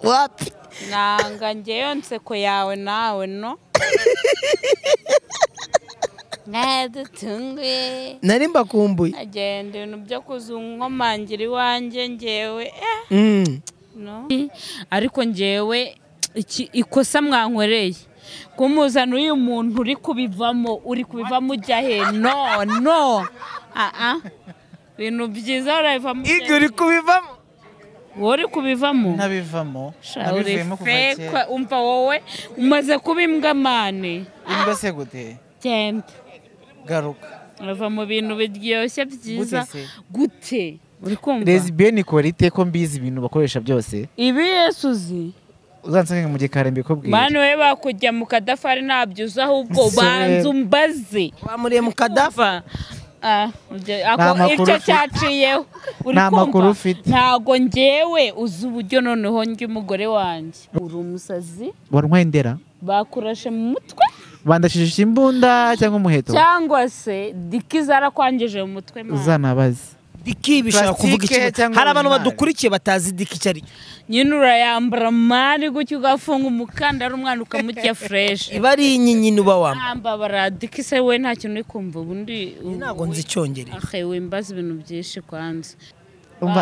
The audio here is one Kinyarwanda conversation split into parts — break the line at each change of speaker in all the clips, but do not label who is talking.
Wapi?
Nanga ngeyo nseko yawe nawe no. Nadutunguye.
Nari mbakumbuye.
Agenda ibintu byo kuzunkomangira iwanjye ngewe. No. Ariko ngewe ikosa mwankwereye. Kumuzana uyu muntu uri kubivamo ujya he? No no. Ibintu byiza urabivamo.
Igi uri kubivamo?
Wowe uri kubivamo?
Ntabivamo. Nabivuyemo kuva kera.
Umva wowe umaze kuba imbwa mane.
Imbwa se gute?
Genda.
Garuka.
Urava mu bintu biryoshye byiza. Gute? Uri kumva?
Lesbienne qualité ko mbizi ibintu bakoresha byose.
Ibi Yesu uzi.
Uzansange mu gikare mbikubwira.
Manu we bakujya mu kadafari nabyo uzi ahubwo banza umbaze.
Wamuriye mu kadafa?
Icyo cyaciyeho.
Nta makuru ufite.
Ntago ngewe uzi uburyo noneho njye umugore wanjye. Uri umusazi?
Warwaye indera?
Bakurashe mu mutwe?
Bandashije imbunda cyangwa umuheto?
Cyangwa se diki zarakwangije mu mutwe mwana.
Uzanabaze.
Diki bishaka kuvuga iki? Hari abantu badukurikiye batazi diki icyo ari cyo.
Nyine urayambara mani gutyo ugafunga umukandara umwana ukamurya fresh.
Iba ari inyinyini uba wambaye.
Ambabara diki se we nta kintu uri kumva ubundi.
Ntabwo nzi icyongereza.
Ahe wimbaza ibintu byinshi kwanza.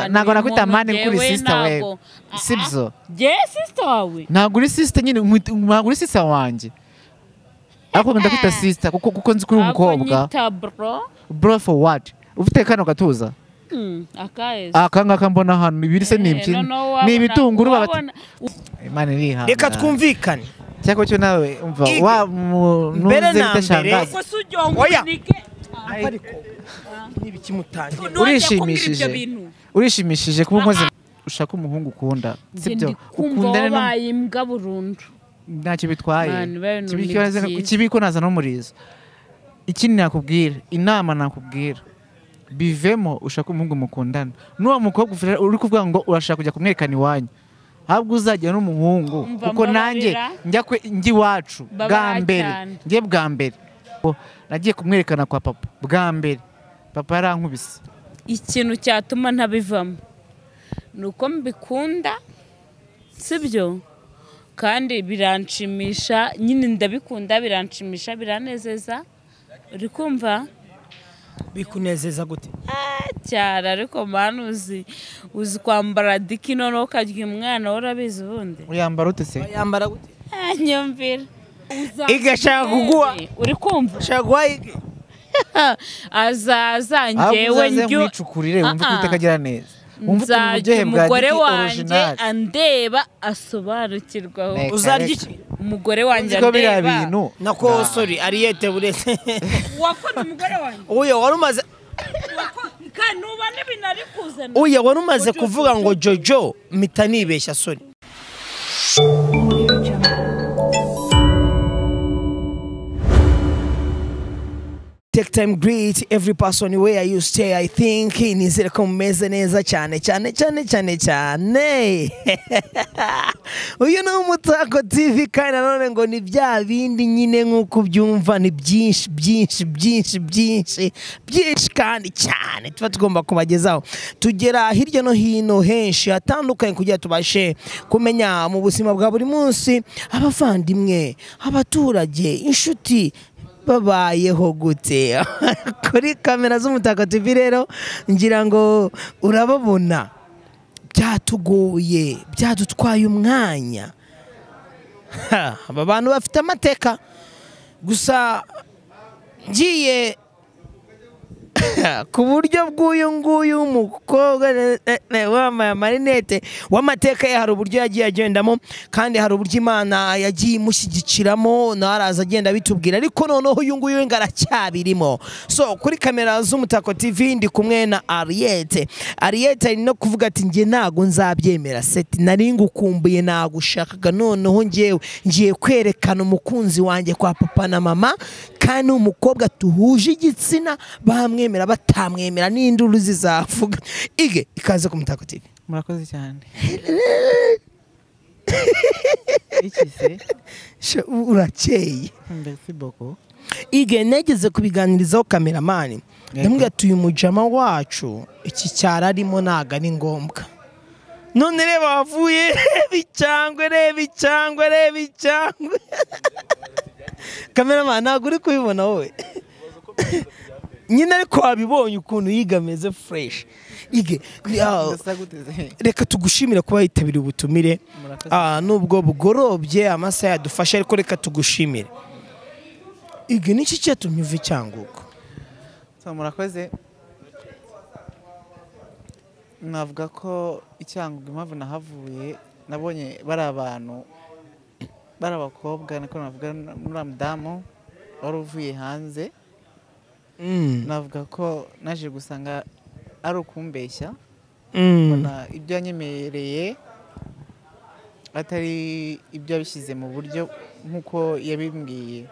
Ntabwo nakwita mani kuri sister we. Sibyo?
Je sister wawe?
Ntabwo uri sister nyine, ntabwo uri sister wanjye. Ariko ndakwita sister kuko nzi kuri umukobwa.
Bro.
Bro for what? Ufite kano gatuza?
Akaese.
Aka ngaka mbona hano ibiri se nibyi. Ni ibitunguru baba. Imana iriha.
Reka twumvikane.
Cyako cyo nawe umva wa
mbere na mbere. Oya. Ariko nibi kimutangiye.
Urishimishije. Urishimishije kuba unkoze ushaka umuhungu ukunda. Sibyo?
Ukundane n'abaye imbwa burundu.
Ntacyo bitwaye. Kibiko naza no murizo. Ikindi nakubwira, inama nakubwira. Bivemo ushaka umuhungu mukundana. Nuwo mukobwa uri kuvuga ngo urashaka kujya kumwerekana iwanyu. Ahubwo uzajya n'umuhungu kuko nanjye njya njye iwacu bwa mbere. Njye bwa mbere. Nagiye kumwerekana kwa papa bwa mbere. Papa yarankubise.
Ikintu cyatuma ntabivamo nuko mbikunda sibyo? Kandi biranshimisha nyine ndabikunda biranshimisha biranezeza. Uri kumva?
Bikunezeza gute?
Cyara ariko manu uzi kwambara diki none ukarya umwana urabizi ubundi.
Uyambara ute se?
Uyambara gute?
Nyumvira.
Igashaka kuguha.
Uri kumva?
Shaka guha ige.
Azaza ngewe
njyo mwicukurire wumve ko utakagira neza.
Nzajya umugore wanjye andeba asobanukirwa.
Uzarya iki?
Umugore wanjye andeba.
Nako sorry Ariete buretse.
Wakora umugore wanjye?
Oya wari umaze
kanuba n'ibintu ari kuzana.
Oya wari umaze kuvuga ngo Jojo mpita nibeshya sorry. Take time greet every person where you stay. I think nizere ko mumeze neza cyane cyane cyane cyane cyane. Uyu ni Umutako TV kandi nanone ngo ni bya bindi nyine nkuko byumva ni byinshi byinshi byinshi byinshi byinshi kandi cyane tuba tugomba kubagezaho. Tugera hirya no hino henshi hatandukanye kugira tubashe kumenya mu buzima bwa buri munsi abavandimwe, abaturage, inshuti babayeho gute. Kuri kamera z'Umutako TV rero ngira ngo urababona byatugoye byadutwaye umwanya. Aba bantu bafite amateka gusa ngiye ku buryo bw'uyu nguyu mukobwa wambaye amarinete w'amateka ye hari uburyo yagiye agendamo kandi hari uburyo Imana yagiye imushyigikiramo naraza agenda bitubwira ariko noneho uyu nguyu ngo aracyabirimo. So kuri kamera z'Umutako TV ndi kumwe na Ariete. Ariete ari no kuvuga ati njye ntago nzabyemera seti nari ngukumbuye nagushakaga noneho ngewe ngiye kwerekana umukunzi wanjye kwa papa na mama kandi umukobwa tuhuje igitsina bamwemera batamwemera n'induru zizavuga. Ige ikaze ku Mutako TV.
Murakoze cyane. Iki se
urakeye.
Merci beaucoup.
Ige negeze kubiganirizaho cameraman ndamubwira ati uyu mujama wacu iki cyara arimo naga ni ngombwa. None reba wavuye, reba icyangwe, reba icyangwe, reba icyangwe. Cameraman ntabwo uri kubibona wowe. Nyine ariko wabibonye ukuntu Yiga ameze fresh. Ige, reka tugushimire kuba yitabiriye ubutumire. Nubwo bugorobye amasaha yadufashe, ariko reka tugushimire. Ige, niki cyatumye uva Cyangugu?
So murakoze. Navuga ko Icyangugu impamvu nahavuye, nabonye bari abantu bari abakobwa, niko navuga muri mudamu wari uvuye hanze. Navuga ko naje gusanga ari ukumbeshya, mbona ibyo yanyemereye atari ibyo yabishyize mu buryo nk'uko yabimbwiye.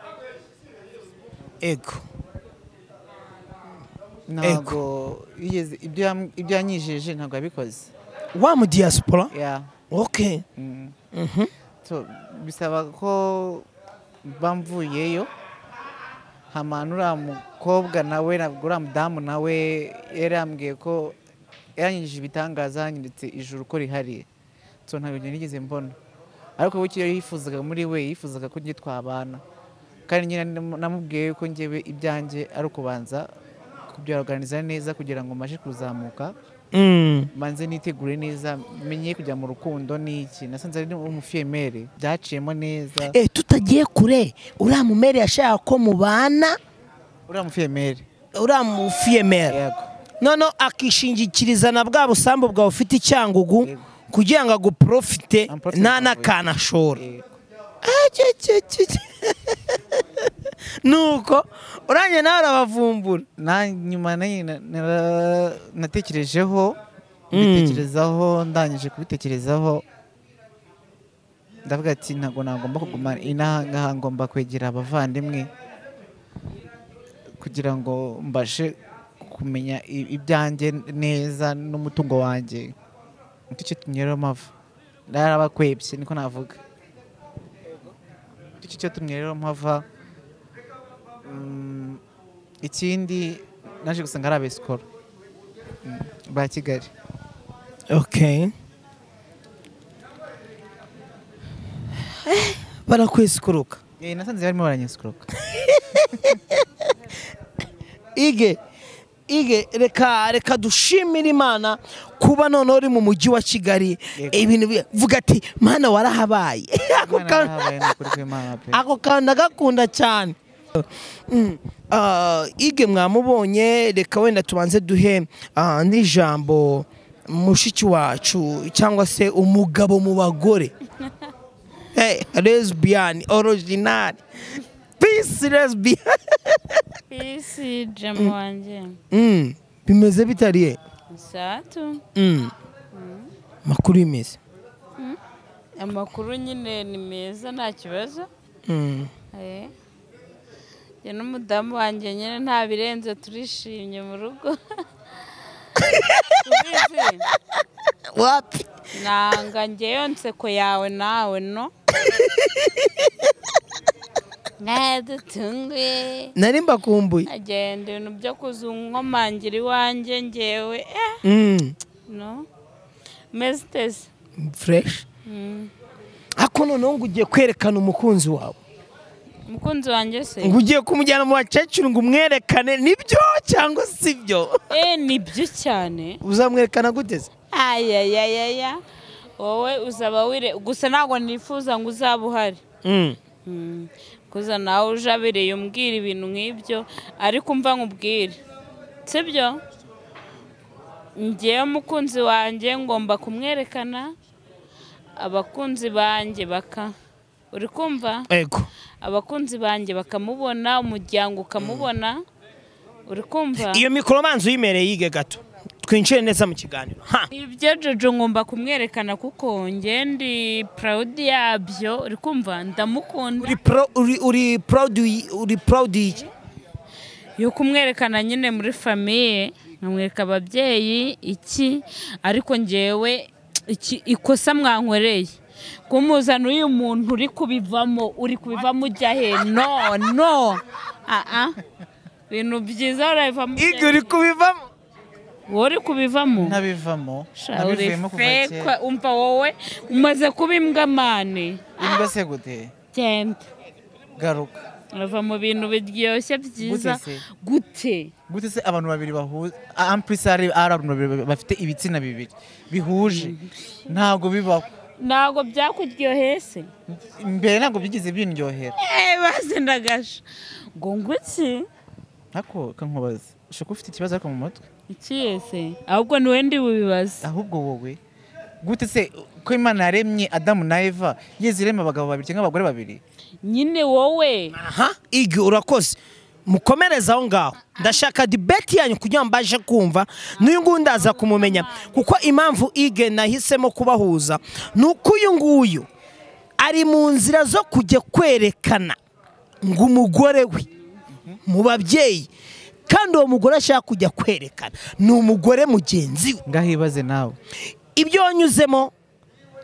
Ego
ntabwo ibyo yanyijeje ntabwo yabikoze.
Wa mu diaspora?
Yeah.
Okay.
So bisaba ko bamvuyeyo. Hama nuriya mukobwa nawe, uriya mudamu nawe yarambwiye ko yaranyigije ibitangaza, yanyeretse ijuru ko rihari. So ntabwo nigeze mbona, ariko we icyo yifuzaga muri we, yifuzaga ko njye twabana, kandi nyine namubwiye ko njyewe ibyanjye ari ukubanza kubyorganiza neza kugira ngo mbashe kuzamuka, manze nitegure neza, menye kujya mu rukundo n'iki. Nasanze ari umufiyemere, byaciyemo neza.
Tutagiye kure, uriya mumere yashaka ko mubana,
uriya mufiyemere,
uriya mufiyemere
yego,
none akishingikiriza na bwa busambo bwawe ufite Icyangugu kugira ngo aguprofite nta n'akanashora. Nuko uranye nawe arabavumbura.
Na nyuma natekerejeho, mbitekerezaho, ndangije kubitekerezaho ndavuga ati ntabwo nagomba kuguma inaha ngaha, ngomba kwegera abavandimwe kugira ngo mbashe kumenya ibyanjye neza n'umutungo wanjye. Nicyo cyatumye rero mpava, narabakwebye niko navuga. Nicyo cyatumye rero mpava. Ikindi naje gusanga ari abesikoro ba Kigali.
Okay. Barakwesikuruka.
Nasanze barimo baranyesikuruka.
Ige, Ige, reka dushimire Imana kuba none uri mu mujyi wa Kigali. Ibintu vuga ati Mana warahabaye. Ako kantu ndagakunda cyane. Ige mwamubonye, reka wenda tubanze duhe n'ijambo mushiki wacu cyangwa se umugabo mu bagore. Hey, lesbian original. Peace lesbian.
Peace jamu wanje.
Bimeze bitariye?
Satu.
Makuru imeze.
Amakuru nyine ni meza nta kibazo. Njye n'umudamu wanjye nyine nta birenze, turishimye mu rugo.
Wapi?
Nanga njyeyo nseko yawe nawe no. Nadutunguye.
Nari mbakumbuye.
Agenda ibintu byo kuzunkomangira iwanjye njyewe. No. Meze
fresh. Ako noneho ngo ugiye kwerekana umukunzi wawe.
Umukunzi wanjye se?
Ngo ugiye kumujyana mu bakecuru ngo umwerekane, nibyo cyangwa sibyo?
Nibyo cyane.
Uzamwerekana gute se?
Ayayayaya. Wowe uzaba wire gusa ntabwo nifuza ngo uzaba uhari. Kuza nawe ujabereye umbwira ibintu nk'ibyo, ariko umva nkubwire. Sibyo? Njyewe umukunzi wanjye ngomba kumwerekana, abakunzi banjye baka uri kumva?
Ego.
Abakunzi banjye bakamubona, umuryango ukamubona, uri kumva?
Iyo mikoro manzu yimereye Yige gato. Twinjire neza mu kiganiro.
Ibyo Jojo ngomba kumwerekana kuko nge ndi proud yabyo, uri kumva? Ndamukunda.
Uri proud, uri proud
yo kumwerekana nyine muri famille, nkamwereka ababyeyi iki, ariko ngewe iki ikosa mwankoreye kumuzana uyu muntu uri kubivamo, uri kubivamo ujya he? No no, bintu byiza urabivamo.
Ige uri kubivamo.
Wowe uri kubivamo?
Ntabivamo. Nabivuyemo kuva kera.
Umva wowe umaze kuba imbwa mane.
Imbwa se gute?
Genda.
Garuka.
Ava mu bintu biryoshye byiza. Gute?
Gute se abantu babiri bahuza amplisari ari abantu babiri bafite ibitsina bibiri bihuje ntago bibaho.
Ntago byakuryoheye se?
Mbere ntago byigeze bindyohera.
Baze ndagasha. Ngo nguki?
Nako kankubaza. Ushaka ufite ikibazo ariko mu mutwe?
Ikiyese. Ahubwo niwe ndi bubibaze.
Ahubwo wowe gute se ko Imana yaremye Adamu na Eva yezirema abagabo babiri cyangwa abagore babiri?
Nyine wowe.
Aha, igi urakoze. Mukomereza aho ngaho. Ndashaka debate yanyu kugira ngo mbaje kumva n'uyu nguyu ndaza kumumenya kuko impamvu ige nahisemo kubahuza nuko uyu nguyu ari mu nzira zo kujya kwerekana ngo umugore we mu babyeyi kandi uwo mugore ashaka kujya kwerekana ni umugore mugenzi we.
Ngahibaze nawe
ibyo wanyuzemo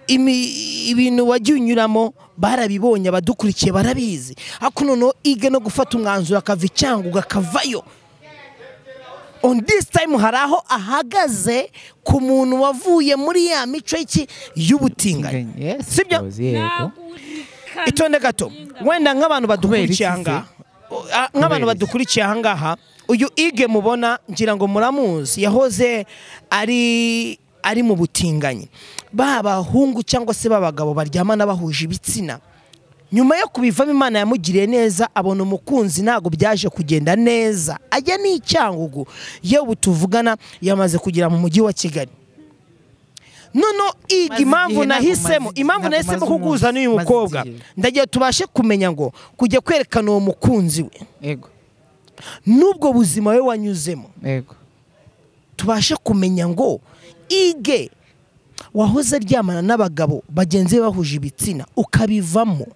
ibintu wagiye unyuramo barabibonye abadukurikiye barabizi ariko noneho ige no gufata umwanzuro akava icyangugu akavayo. On this time hari aho ahagaze ku muntu wavuye muri ya mico y'iki y'ubutinganyi. Sibyo? Itonde gato wenda nk'abantu badukurikiye ahangaha nk'abantu badukurikiye ahangaha uyu ige mubona ngira ngo muramuzi yahoze ari mu butinganyi babahungu cyangwa se babagabo baryamana bahuje ibitsina. Nyuma yo kubivamo Imana yamugiriye neza abona umukunzi ntago byaje kugenda neza ajya n'icyangugu yewe tuvugana yamaze kugera mu mujyi wa Kigali. Nono iga impamvu nahisemo kuguza n'uyu mukobwa ndagiye tubashe kumenya ngo kujya kwerekana uwo mukunzi we
yego
nubwo buzima we wanyuzemo
yego
tubashe kumenya ngo ige wahoze aryamana n'abagabo bagenzi be bahuje ibitsina ukabivamo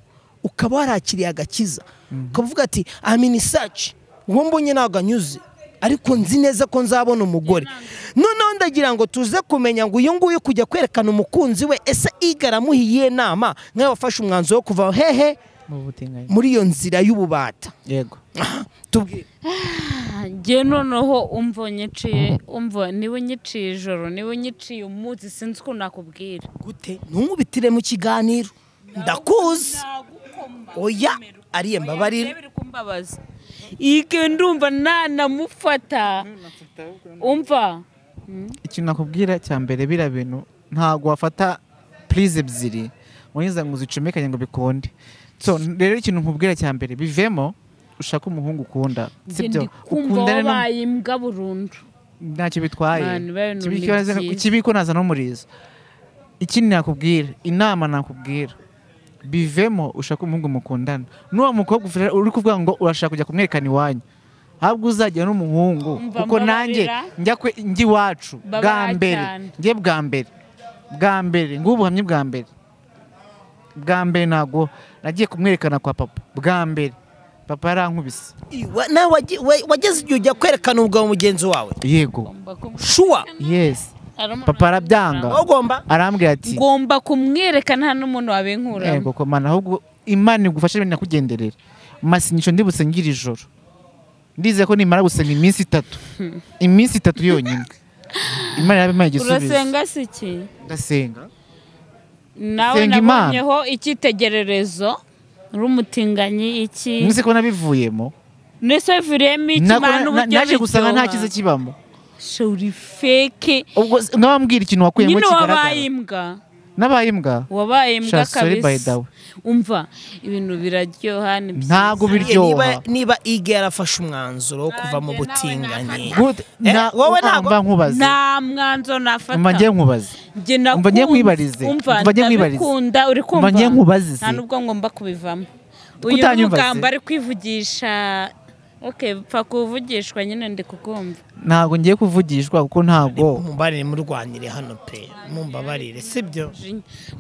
ukaba warakiriye agakiza ukavuga ati I'm in search uwo mbonye ntabwo anyuze ariko nzi neza ko nzabona umugore. Noneho ndagira ngo tuze kumenya ngo uyu nguyu kujya kwerekana umukunzi we ese ige aramuhiye inama nkawe wafashe umwanzuro wo kuva hehe muri iyo nzira y'ububata.
Yego
tubwire.
Njye noneho umva unyiciye umva niba unyiciye ijoro niba unyiciye umunsi sinzi uko nakubwira.
Gute ntunkubitire mu kiganiro ndakuzi. Oya ariye mbabarira.
Ike ndumva nanamufata umva
ikintu nakubwira cya mbere bira bintu ntago wafata prise ebyiri ngo ngo uzicomekanye ngo bikunde. So rero ikintu nkubwira cya mbere bivemo ushaka umuhungu ukunda sibyo
ukundane n'abaye imbwa burundu
ntacyo bitwaye kibiko naza no murizo. Ikindi nakubwira inama nakubwira bivemo ushaka umuhungu mukundana n'uwo mukobwa uri kuvuga ngo urashaka kujya kumwerekana iwanyu ahubwo uzajya n'umuhungu kuko nanjye njya njya iwacu bwa mbere njye bwa mbere ngubuhamye bwa mbere ntago nagiye kumwerekana kwa papa bwa mbere papa yarankubise.
Nawe wageze igihe ujya kwerekana ubwo mugenzi wawe?
Yego.
Sure.
Yes. Papa arabyanga.
Ugomba
arambwira ati
ngomba kumwerekana hano umuntu wabenkura.
Yego komana ahubwo Imana igufashe bene nakugenderera. Masinyisho ndi busengira ijoro. Ndize ko nimara gusenga iminsi itatu. Iminsi itatu yonyine. Imana yabimpaye igisubizo.
Urasenga siki?
Ndasenga.
Nawe nabonyeho icyitegererezo rumutinganyi iki.
Nise ko nabivuyemo.
Nese viremo iki mana uburyo
naje gusanga nta kize kibamo.
Shuri fake.
Ubwo ngabambwira ikintu wakuyemo kigaragara.
Wabaye imbwa.
Nabaye imbwa.
Wabaye imbwa kabisa. Umva ibintu biraryoha ni byiza.
Ntago biryoha.
Niba ige yarafashe umwanzuro wo kuva mu butinganyi.
Wowe ntago nkubaze.
Nta mwanzuro nafata.
Umva ngiye nkubaze. Umva ngiye nkwibarize.
Umva ngiye nkwibarize. Uri kumva.
Umva ngiye nkubaze.
Nta nubwo ngomba kubivamo. Uyu mugamba ari kwivugisha. Okay, pfa kuvugishwa nyine ndi kukumva.
Ntago ngiye kuvugishwa kuko ntago
mumbarire murwanire hano pe mumbabarire sibyo.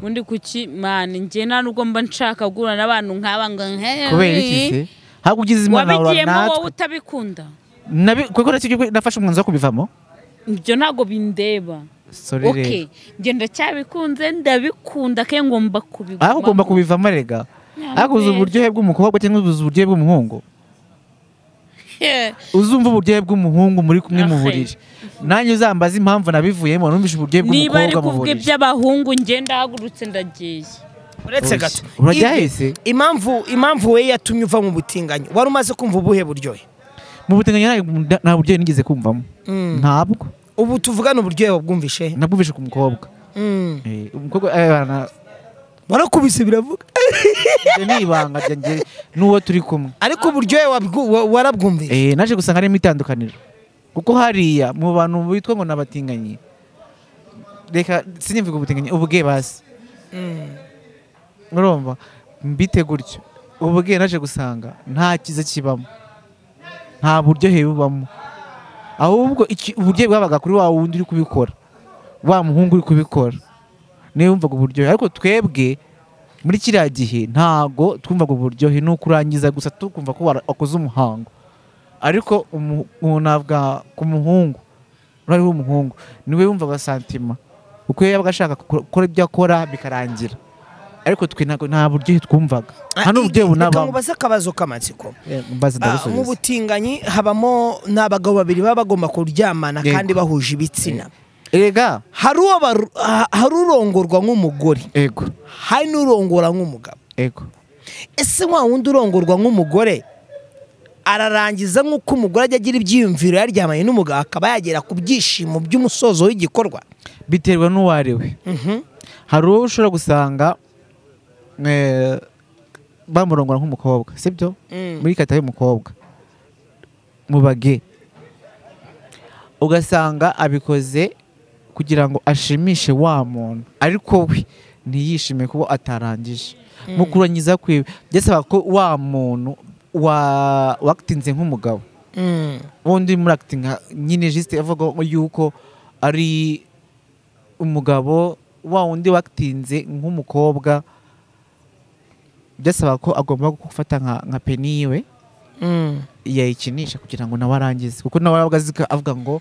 Undi kuki man ngiye nta nubwo mba nshaka gura n'abantu nk'aba ngo nhe.
Kubera iki se? Ahubwo ugize Imana
ura natwe. Wowe utabikunda.
Nabi kuko nacyo nafashe umwanzuro wo kubivamo.
Ibyo ntago bindeba.
Sorry.
Okay, ngiye ndacyabikunze ndabikunda ke ngomba kubiguma.
Aho ugomba kubivamo rega. Akuze uburyohe bw'umukobwa cyangwa ubuze uburyohe bw'umuhungu. Uzumva uburyohe bw'umuhungu muri kumwe mu buriri. Nanjye uzambaza impamvu nabivuyemo numvise uburyohe bw'umukobwa mu buriri.
Niba ari by'abahungu ngenda hagurutse ndagiye.
Uretse gato.
Urajyahese?
Impamvu we yatumye uva mu butinganyi. Wari umaze kumva ubuhe buryohe?
Mu butinganyi nta buryohe nigeze kumvamo. Ntabwo.
Ubu tuvugana uburyohe wabwumvishe?
Nabwumvishe ku mukobwa. Umukobwa
warakubise biravuga.
Ni ibanga ryanjye n'uwo turi kumwe.
Ariko uburyohe warabwumvishe?
Naje gusanga harimo itandukaniro. Kuko hariya mu bantu bitwa ngo nabatinganyi. Reka sinimvuga ubutinganyi ubuge basi. Urumva mbite gutyo. Ubuge naje gusanga nta kiza kibamo. Nta buryohe bubamo. Ahubwo uburyohe bwabaga kuri wa wundi uri kubikora. Wa muhungu uri kubikora. Niwe wumvaga uburyohe. Ariko twebwe muri kiriya gihe ntago twumvaga uburyohe nukurangiza gusa tukumva ko wakoze umuhango. Ariko unavuga ku muhungu uri umuhungu niwe wumvaga santima uko yabaga ashaka gukora ibyo akora bikarangira. Ariko twe ntago nta buryohe twumvaga. Hano uburyohe bunabamo.
Nkubaza akabazo k'amatsiko. Mu butinganyi habamo n'abagabo babiri baba bagomba kuryamana kandi bahuje ibitsina.
Erega
hari urongorwa nk'umugore.
Ego.
Hari n'urongora nk'umugabo.
Ego.
Ese wa wundi urongorwa nk'umugore ararangiza nk'uko umugore ajya agira ibyiyumviro yaryamanye n'umugabo akaba yagera ku byishimo by'umusozo w'igikorwa?
Biterwa n'uwariwe. Hari uwo ushobora gusanga bamurongora nk'umukobwa, sibyo? Muri kata y'umukobwa mu bage ugasanga abikoze kugira ngo ashimishe wa muntu, ariko we ntiyishime kuba atarangije. Mu kurangiza kwe byasaba ko wa muntu wa wakitinze nk'umugabo wundi muri acting nyine juste avuga yuko ari umugabo, wa wundi wakitinze nk'umukobwa byasaba ko agomba gufata nka peniwe yayikinisha kugira ngo nawe arangize, kuko nawe avuga ngo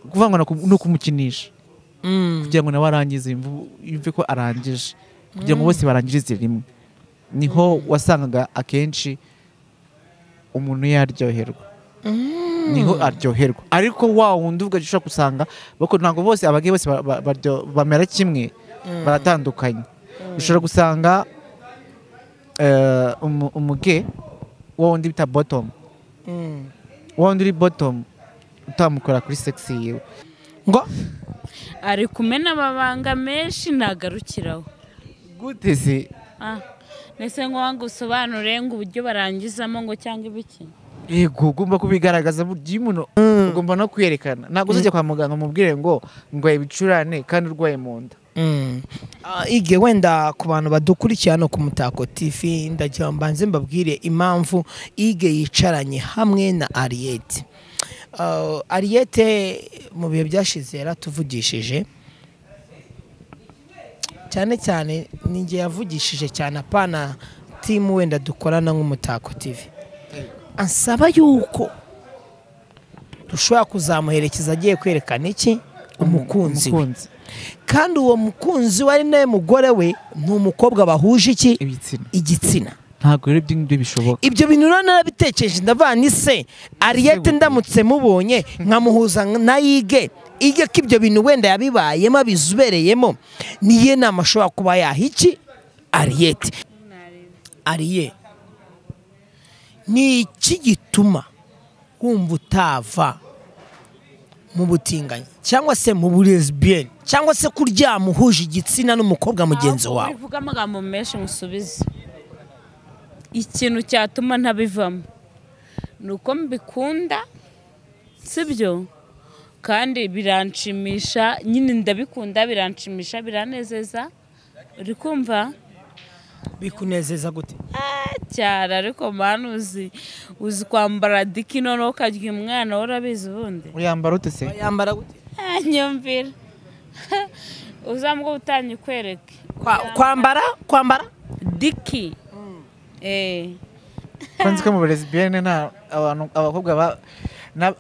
kuvuga ngo no kumukinisha kugira ngo nawe arangize yumve ko arangije, kugira ngo bose barangirize rimwe. Niho wasangaga akenshi umuntu yaryoherwa. Niho aryoherwa. Ariko wa wundi uvuga ushobora gusanga bako ntabwo bose abagiye bose bamera kimwe, baratandukanye. Ushobora gusanga umuge wa wundi bita bottom, wa wundi uri bottom utamukora kuri sexy yiwe
ngo
ari kumena amabanga menshi ntagarukiraho.
Gute se?
Nese ngo wangu usobanure ngo uburyo barangizamo ngo cyangwa ibiki?
Yego, ugomba kubigaragaza buryo umuntu ugomba no kwiyerekana. Ntabwo uzajya kwa muganga umubwire ngo ndwaye ibicurane kandi urwaye mu nda.
Ige wenda ku bantu badukurikiye hano ku Mutako TV, ndagira mbanze mbabwire impamvu Ige yicaranye hamwe na Ariete. Ariete mu bihe byashize yaratuvugishije cyane cyane ninjye yavugishije cyane, apana team wenda dukorana nk'Umutako TV. Ansaba yuko dushobora kuzamuherekeza agiye kwerekana iki umukunzi we. Kandi uwo mukunzi wari nawe mugore we ni umukobwa bahuje iki igitsina.
Ntabwo rero ibyo bishoboka.
Ibyo bintu rero narabitekereje ndavuga se Ariete ndamutse mubonye nkamuhuza na Ige, Ige ko ibyo bintu wenda yabibayemo abizubereyemo, niye nama ashobora kuba yaha iki Ariete. Ariye, ni iki gituma wumva utava mu butinganyi cyangwa se mu bulesbienne cyangwa se kuryama uhuje igitsina n'umukobwa mugenzi wawe?
Uvuga amagambo menshi musubize. Ikintu cyatuma ntabivamo nuko mbikunda, sibyo? Kandi biranshimisha nyine, ndabikunda, biranshimisha, biranezeza. Uri kumva?
Bikunezeza gute?
Cyane. Ariko manu uzi kwambara diki noneho ukarya umwana, urabizi ubundi.
Uyambara ute se?
Uyambara gute?
Nyumvira. Uzambwo utanyi kwereke.
Kwambara? Kwambara?
Diki.
Kwanza ko mu lesbienne nta abantu abakobwa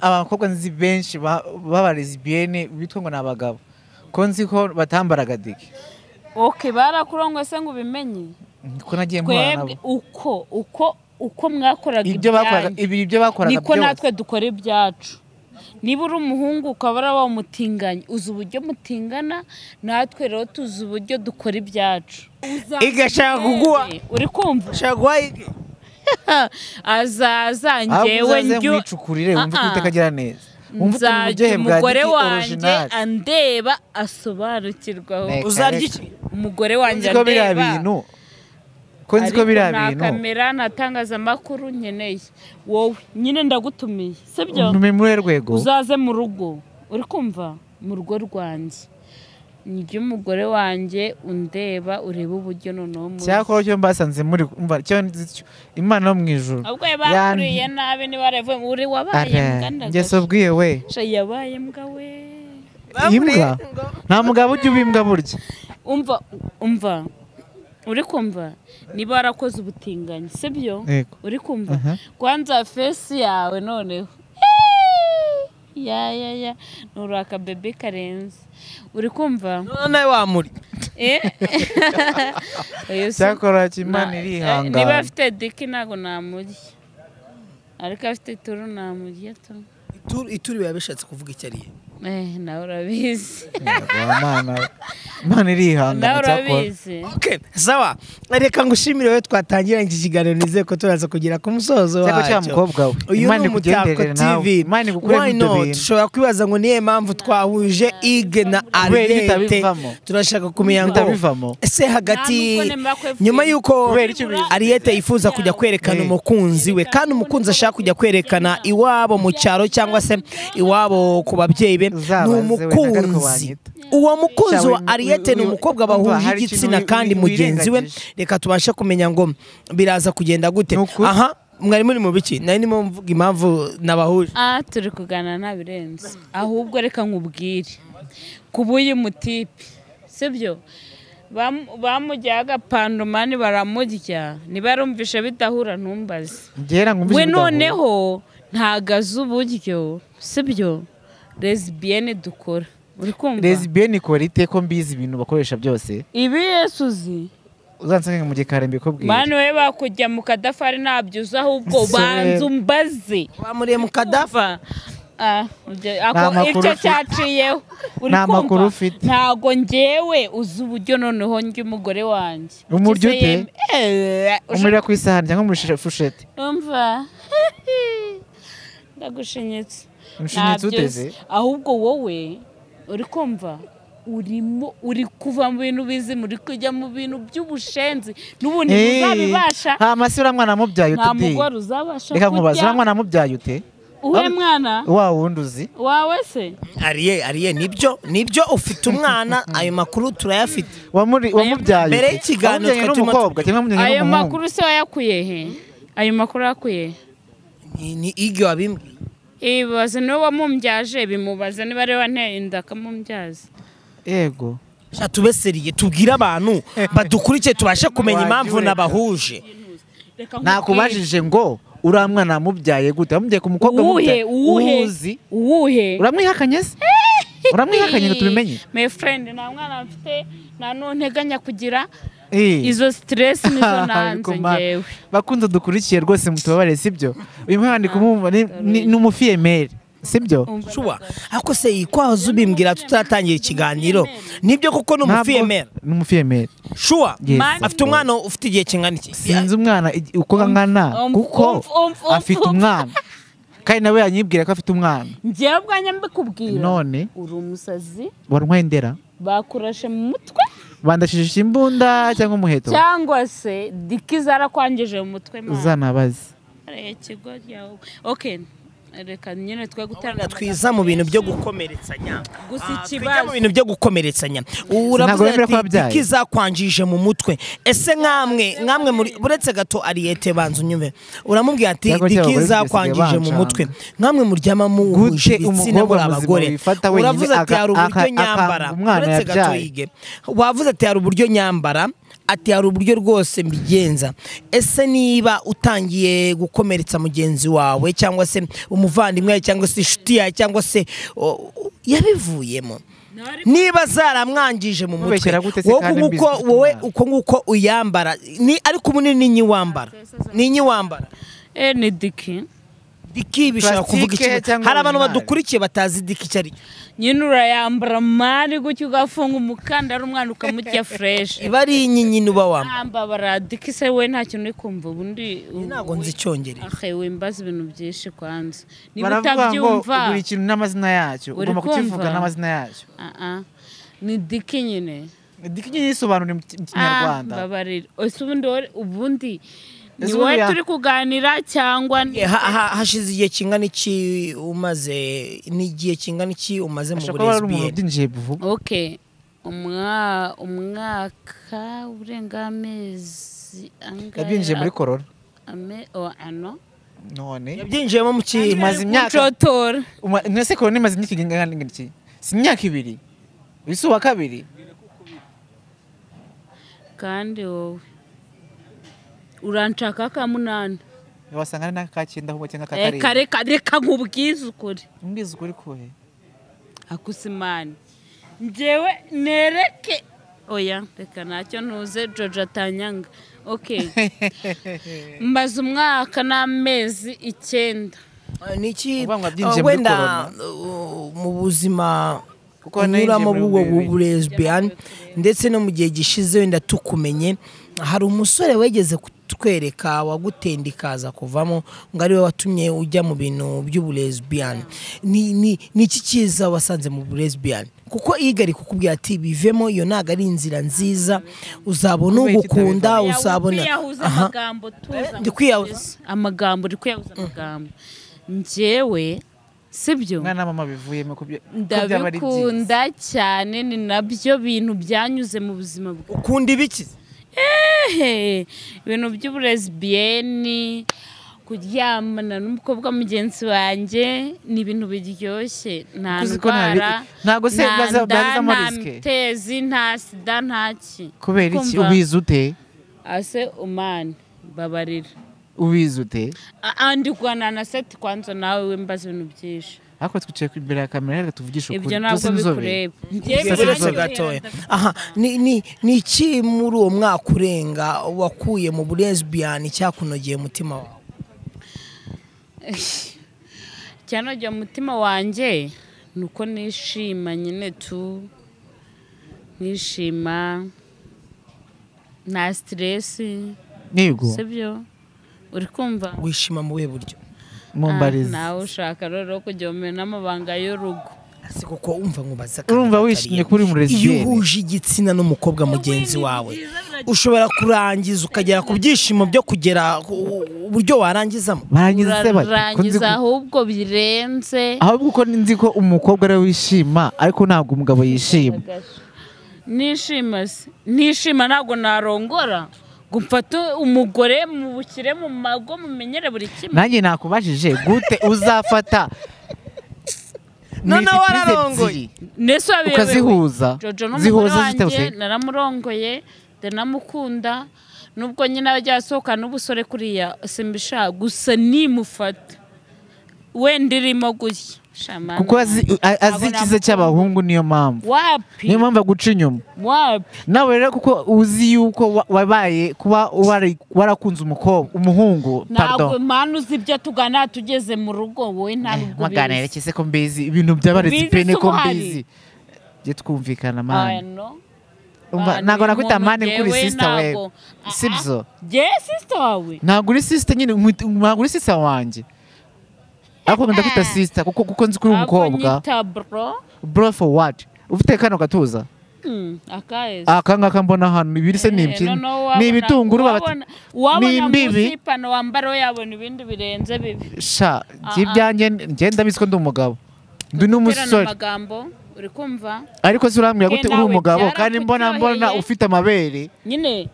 abakobwa nzi benshi baba lesbienne bitwa ngo nabagabo. Ko nzi ko batambaraga diki.
Okay, barakurongwe se ngo ubimenye.
Ko nagiye mpura nabo.
Uko Uko mwakoraga
Ibyo bakoraga, ibyo bakoraga
niko
byose.
Natwe dukora ibyacu. Niba uri umuhungu ukaba ari wamutinganye, uzi uburyo mutingana, natwe rero tuzi uburyo dukora ibyacu.
Igashaka kuguha.
Uri kumva?
Shaka guha Ige.
Azaza njyewe
njyo mwicukurire wumve ko utakagira neza. Wumve ukuntu uburyohe bwa
umugore
Diki
wanjye
original.
Andeba asobanukirwa.
Uzarya iki?
Umugore wanjye andeba.
Ko nzi ko biriya bintu.
Nta kamera nta tangazamakuru nkeneye. Wowe nyine ndagutumiye, sibyo?
Ntume muri rwego.
Uzaze mu rugo. Uri kumva? Mu rugo rwanjye. Njye umugore wanjye undeba urebe uburyo noneho muri.
Cyakora cyo mbasanze muri umva cyo Imana yo mu ijuru.
Ahubwo bakuriye nabi ni barevuye uri wabaye mbwa ndagasha.
Ngeso bwiye we.
Sha yabaye mbwa we.
Imbwa? Nta mugabo ujya ubimbwa burya.
Umva. Uri kumva niba warakoze ubutinganyi, sibyo? Uri kumva kwanza face yawe noneho ya nuraka bebe karenze. Uri kumva
none wamuri
cyakora Imana irihangana.
Niba afite diki ntago namurya, ariko afite ituru namurya tu.
Ituru yabishatse kuvuga icyo ari.
Nawe urabizi.
Imana irihangana cyakora.
Okay, sawa. Reka ngushimire wewe twatangira iki kiganiro, nizeye ko turaza kugera ku musozo wacyo.
Cyakora mukobwa we, Imana ikugenderere nawe. Imana igukure mu bintu.
Dushobora kwibaza ngo niye mpamvu twahuje Ige na Ariete. Turashaka kumenya ngo ese hagati nyuma yuko Ariete yifuza kujya kwerekana umukunzi we, kandi umukunzi ashaka kujya kwerekana iwabo mu cyaro cyangwa se iwabo ku babyeyi be, ni umukunzi. Uwo mukunzi wa Ariete ni umukobwa bahuje igitsina kandi mugenzi we. Reka tubashe kumenya ngo biraza kugenda gute. Aha mwari muri mu biki? Nari ndimo mvuga impamvu nabahuje.
Turi kugana ntabirenze. Ahubwo reka nkubwire kubuye mutipe, sibyo? Bamujyaga pandumani baramurya, nibarumvishe bidahura ntumbaze. We noneho ntagaze uburyo, sibyo? Lesbienne dukora. Uri kumva?
Lesbienne ikora ite ko mbizi ibintu bakoresha byose?
Ibi Yesuzi
uzansanga mu gikare mbikubwira.
Mwana we bakujya mu kadafari nabyo uza ahubwo banza umbaze.
Bamuriye mu kadafa.
Icyo cyaciyeho. Uri kumva? Ntago njyewe uzi uburyo noneho njye umugore wanjye.
Umuryo ute? Umurira ku isahani cyangwa muri fushete?
Umva. Ndagushinyitse.
Ushinyitse uteze?
Ahubwo wowe uri kumva urimo uri kuva mu bintu bizima, uri kujya mu bintu by'ubushenzi n'ubundi uzabibasha.
Ha masi ura mwana mubyaye ute?
Nta mugore uzabasha.
Reka nkubaze, ura mwana mubyaye ute?
Uwe mwana?
Wa wundi uzi?
Wawe se?
Ariye nibyo ufite umwana, ayo makuru turayafite.
Wamubyaye.
Mbere y'ikiganiro
n'umukobwa cyangwa mubyaye
n'umuhungu. Ayo makuru se wayakuye he? Ayo makuru yakuye?
Ni Ige wabimbwiye.
Ibaze niwe wamumbyaje, bimubaze niba ari wanteye inda akamumbyaza.
Yego.
Sha tubeseriye tubwire abantu badukurikiye tubashe kumenya impamvu nabahuje.
Nakubajije ngo uriya mwana mubyaye gute? Wamubyaye ku mukobwa
mubyaye? Uwuhe? Uwuhe?
Uramwihakanye se? Uramwihakanye ngo tubimenye?
My friend, nta mwana mfite, nta ntunteganya kugira. Izo stress nizo nanze ngewe.
Bakunze dukurikiye rwose mutubabare, sibyo? Uyu mwana ndi kumumva ni umufiyemeri, sibyo?
Shuwa, ako se ikwazo ubimbwira tutatangira ikiganiro. Nibyo koko ni umufiyemeri.
Ni umufiyemeri.
Shuwa, afite umwana ufite igihe kingana iki?
Sinzi umwana uko angana kuko afite umwana. Kandi nawe yanyibwira ko afite umwana.
Ngewe ubwanjye mbikubwira.
None
uri umusazi.
Warwaye ndera?
Bakurashe mu mutwe.
Bandashije imbunda cyangwa umuheto?
Cyangwa se diki zarakwangije mu mutwe mwana.
Uzanabaze.
Ikigo ryawe. Okay. Reka nyine twe gutarana
twiza mu bintu byo gukomeretsanya.
Gusa ikibazo
mu bintu byo gukomeretsanya. Uravuze ati diki zakwangije mu mutwe. Ese nkamwe muri buretse gato Ariete banza unyumve. Uramubwira ati diki zakwangije mu mutwe. Nkamwe muryama muhuje ibitsina muri abagore. Uravuze ati hari uburyo nyambara. Buretse gato yige. Wavuze ati hari uburyo nyambara. Ati hari uburyo rwose mbigenza. Ese niba utangiye gukomeretsa mugenzi wawe cyangwa se umuvandimwe cyangwa se inshuti yawe cyangwa se yabivuyemo, Niba zaramwangije mu mutwe wowe uko nguko uyambara ni ariko umunini ni wambara ni wambara
ni diki
diki bishaka kuvuga iki? Hari abantu badukurikiye batazi diki cyari
nyine urayambara mari gutyo ugafunga umukandara umwana ukamurya fresh
iba ari nyine uba wambara
diki se we nta kintu uri kumva ubundi
ntabwo nzi icyongereza
ahe wimbaza ibintu byinshi kwanza niba utabyumva
buri kintu n'amazina yacyo ugomba kukivuga n'amazina yacyo
ni diki nyine
diki nyine isobanura mu kinyarwanda
babarira ese ubundi ni wowe turi kuganira cyangwa
hashize igihe kingana iki umaze n'igihe kingana iki umaze mu burezi?
Okay, umwaka urenga amezi angahe
yabyinjiye muri corona none
yabyinjiyemo mu ki
imaze imyaka nese corona imaze imyaka ingana iki? Si imyaka ibiri isuba kabiri
kandi wowe uranshaka ka munani
wasanga ari ka cyenda ahubwo cyangwa ka karindwi
reka reka nkubwize ukuri
mbwize ukuri kuhe
akusimani njyewe nereke oya reka ntacyo ntuze Jojo atanyanga okay mbaze umwaka n'amezi 9
niki wenda mu buzima unyuramo bw'ubwo bw'uburezbian ndetse no mu gihe gishize wenda tukumenye hari umusore wegeze kutwereka wagutenda ikaza kuvamo ngo ariwe watumye ujya mu bintu by'uburezbian ni iki cyiza wasanze mu burezbian? Kuko igari kukubwira ati bivemo iyo ntago ari inzira nziza uzabona ugukunda uzabona
amagambo uri kwiyahuza amagambo njyewe sibyo
mwana mama bivuyemo kubyo
ndabikunda cyane ni nabyo bintu byanyuze mu buzima bwawe.
Ukunda ibiki?
Ibintu by'uburezbiyeni kuryamana n'umukobwa mugenzi wanjye ni ibintu biryoshye nta ndwara
ntago se bazamo riske
tezi nta sida nta ki
kubera iki ubizi ute
ase umani babarira
ubizi ute
andi kwana na seti kwanza nawe wimbaza ibintu byinshi
ariko twicaye imbere ya kamera reka tuvugishe ukuri
ibyo ntabwo bikureba
gatoya aha ni iki muri uwo mwaka urenga wakuye mu burezbiyani cyakunogeye umutima wawe?
Cyanogeye umutima wanjye nuko nishima nyine tu nishima nta stress
yego
sibyo uri kumva
wishima mu buhe buryo
mumbarize
nawe ushaka rero kujya umenya n'amabanga y'urugo
si kuko umva nkubaza
urumva wishimye kuri mu lesbienne
iyo uhuje igitsina n'umukobwa mugenzi wawe ushobora kurangiza ukagera ku byishimo byo kugera uburyo warangizamo
barangiza ahubwo birenze
ahubwo uko nzi ko umukobwa ari wishima ariko ntabwo umugabo yishima
nishima nishima ntabwo narongora gumfata umugore mu bukire mu mago mumenyere buri kimwe
nanjye nakubajije gute uzafata
none wararongoye
nese
ukazihuza
zihuza zite naramurongoye ndanamukunda nubwo nyine ajya asohoka n'ubusore kuriya simbisha gusa nimufata wenda irimo gutya
kuko azi ikiza cy'abahungu niyo mpamvu niyo mpamvu aguca inyuma nawe rero kuko uzi yuko wabaye kuba warakunze umukobwa umuhungu
ntabwo mpano uzi ibyo tugana tugeze mu rugo wowe ntabwo
ubizi se ko mbizi ibintu by'abarezi pe niko mbizi jye twumvikana mani ntabwo nakwita mani kuri sisita we sibyo
jye sisita wawe
ntabwo uri sisita nyine ntabwo uri sisita wanjye ariko ndakwita sister kuko nzi kuri umukobwa bro for what ufite kano gatuza aka ngaka mbona hano ibiri se ni ibitunguru
ni imbibi wambara yabona ibindi birenze bibi
sha ibyanjye ngenda biziko ndi umugabo ndi n'umusore
uri kumva
ariko se urambwira gute uri umugabo kandi mbona ufite amabere
nyine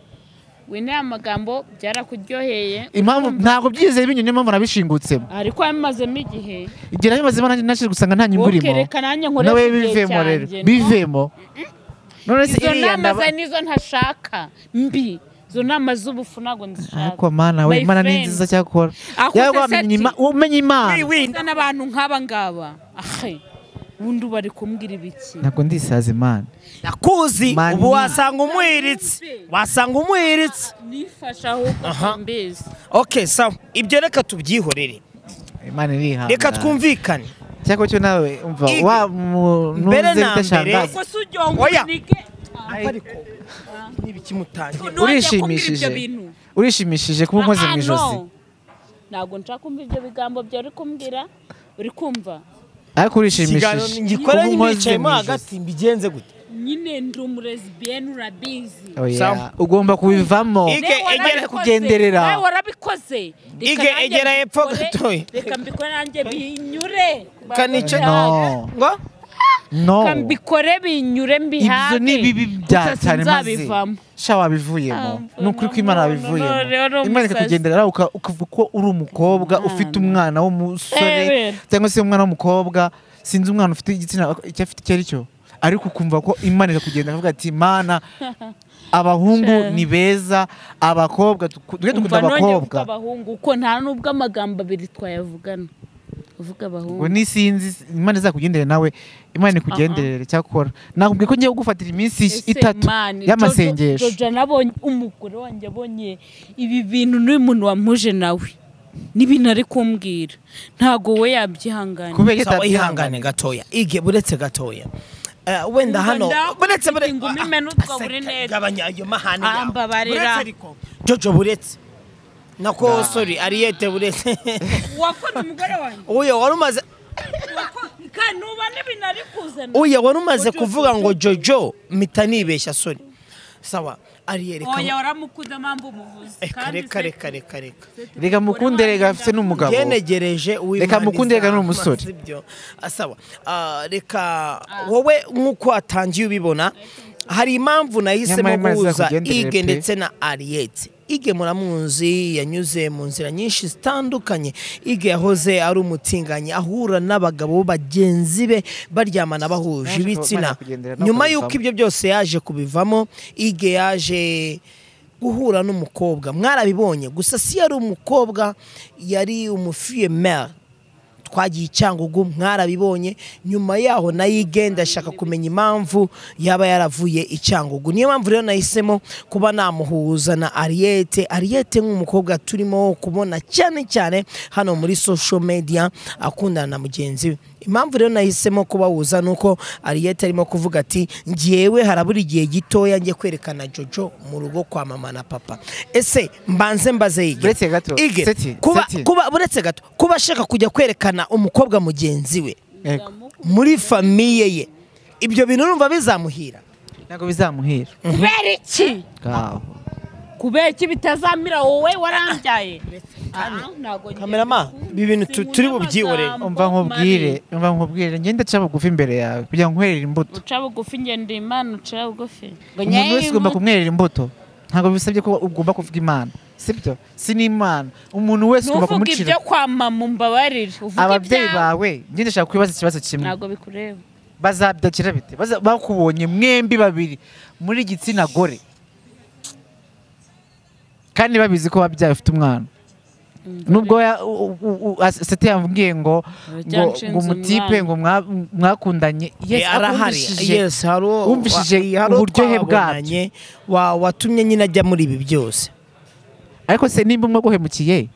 wine amagambo byarakuryoheye
impamvu ntabwo byizeye binyine impamvu nabishingutsemo
ariko yamazemo igihe
igihe nabimazemo nanjye gusanga nta nyungu irimo
reka nanjye nkoreshe
nawe bivemo rero bivemo none se
izo nama za nizo ntashaka mbi izo nama z'ubufu ntabwo nzishaka
ariko mana we imana ni nziza cyakora yaba umenya imana
n'abantu nk'aba ngaba ahe Ubundi bari kumbwira ibiki?
Ntabwo ndisaza Imana.
Nakuzi ubu wasanga umuhiritse. Wasanga umuhiritse.
Nifasha ahubwo mbizi.
Okay, sawa. Ibyo reka tubyihorere.
Imana irihangana.
Reka twumvikane.
Cyako cyo nawe umva wa
mbere na mbere. Oya. Ariko nibiki mutangiye.
Urishimishije. Urishimishije kuba unkoze mu ijosi.
Ntabwo nshaka kumva ibyo bigambo byo uri kumbwira. Uri kumva?
Ariko urishimishije.
Ngikora nyicayemo hagati mbigenze gute?
Nyine ndi umulesbienne urabizi.
Oya, ugomba kubivamo. Ige kugenderera.
Nawe warabikoze.
Ige egera hepfo gatoya.
Reka mbikore nanjye binyure.
Kanice no. Ngo?
No.
Kambikore binyure mbihage.
Ibyo ni bibi bya cyane maze. Sha wabivuyemo. Nukuri ko Imana wabivuyemo. Imana ikakugenderera ukavuga ko uri umukobwa ufite umwana w'umusore cyangwa se umwana w'umukobwa, sinzi umwana ufite igitsina icyo afite icyo ari cyo. Ariko ukumva ko Imana ikakugendera akavuga ati Mana abahungu ni beza, abakobwa tujye dukunda abakobwa.
Abahungu uko nta nubwo amagambo abiri twayavugana. Uvuga abahungu.
Ngo ni sinzi Imana izakugenderera nawe, Imana ikugenderere cyakora. Nakubwiye ko ngiye kugufatira iminsi itatu y'amasengesho.
Jojo nabonye umugore wanjye abonye ibi bintu n'uyu muntu wampuje nawe. N'ibintu ari kumbwira. Ntago we yabyihangana.
Kubera ihangane gatoya. Ige buretse gatoya. Wenda hano buretse gabanya ayo mahane yawe. Buretse ariko Jojo buretse. Nako sorry Ariete buretse.
Wakunda umugore wanjye.
Oya warumaze
kanuba n'ibintu ari kuzana.
Oya warumaze kuvuga ngo Jojo mitanibeshya sorry. Sawa Ariete.
Oya waramukuza mambo umuvuze.
Reka reka reka reka.
Reka mukunde reka afite n'umugabo.
Yenegereje uwimana.
Reka mukunde reka n'umusore.
Sibyo. Sawa. Reka wowe nkuko atangiye ubibona hari impamvu nahisemo guhuza Ige ndetse na Ariete. Ige muramunzi yanyuze mu nzira nyinshi zitandukanye. Ige yahoze ari umutinganyi ahura n'abagabo bagenzi be baryamana bahuje ibitsina. Nyuma y'uko ibyo byose yaje kubivamo, Ige yaje guhura n'umukobwa. Mwarabibonye gusa si yari umukobwa, yari umufille-mère. Twagiye Cyangugu mwarabibonye. Nyuma yaho nayo ndashaka kumenya impamvu yaba yaravuye i Cyangugu. Niyo mpamvu rero nahisemo kuba namuhuza na Ariete. Ariete nk'umukobwa turimo kubona cyane cyane hano muri social media akundana na mugenzi we. Impamvu rero nahisemo kubahuza nuko Ariete arimo kuvuga ati ngiyewe harabura igihe gitoya ngiye kwerekana Jojo mu rugo kwa mama na papa. Ese mbanze mbaze Ige.
Buretse gato.
Ige kuba buretse gato kuba ashaka kujya kwerekana umukobwa mugenzi we muri famiye ye, ibyo bintu urumva bizamuhira?
Ntabwo bizamuhira.
Kubera iki? Kubera iki bitazamira wowe warambyaye?
Kamerama ibi bintu turi bubyihorere.
Umva nkubwire ngende nca bugufi imbere yawe kugira ngo nkwerere imbuto.
Uca bugufi ngende Imana uca bugufi.
Umuntu wese ugomba kumwerera imbuto. Ntabwo bisabye ko ugomba kuvuga Imana. Sibyo? Si n'Imana. Umuntu wese ugomba kumucira.
Nuvuga ibyo kwa mama umbabarire.
Ababyeyi bawe ngende shaka kwibaza ikibazo kimwe.
Ntabwo bikureba.
Bazabyakira bite? Bakubonye mwembi babiri muri gitsina gore. Kandi babizi ko wabyaye ufite umwana. Nubwo sete yambwiye ngo ngo mutipe ngo mwakundanye, yes arahari,
yes haro
wumvishije uburyohe bwabyo
watumye nyine ajya muri ibi byose.
Ariko se nimba umwe guhemukiye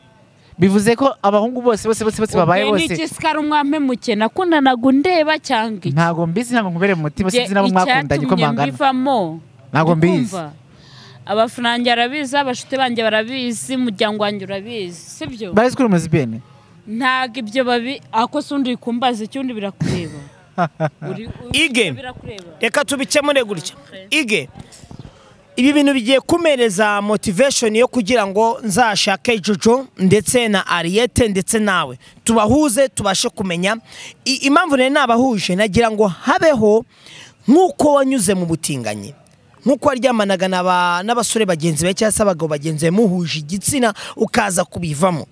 bivuze ko abahungu bose bose bose bose babaye bose.
Ni ikisikara umwampemukiye nakundanaga undeba cyangwa iki?
Ntago mbizi, ntago nkubere mu mutima, sinzi nabo mwakundanye ko mangana. Ntago mbizi.
Abafana banjye barabizi, abashuti banjye barabizi, umuryango wanjye urabizi, sibyo?
Barazi ko uri umulesbienne?
Ntago ibyo babi, ako se undi kumbaza icyundi birakureba.
Ige, reka tubikemure gutya. Ige, ibi bintu bigiye kumereza motivation yo kugira ngo nzashake Jojo ndetse na Ariete ndetse nawe tubahuze tubashe kumenya impamvu nari nabahuje. Nagira ngo habeho nkuko wanyuze mu butinganyi, nkuko waryamanaga n'abasore bagenzi be cyangwa se abagabo bagenzi be muhuje igitsina ukaza kubivamo.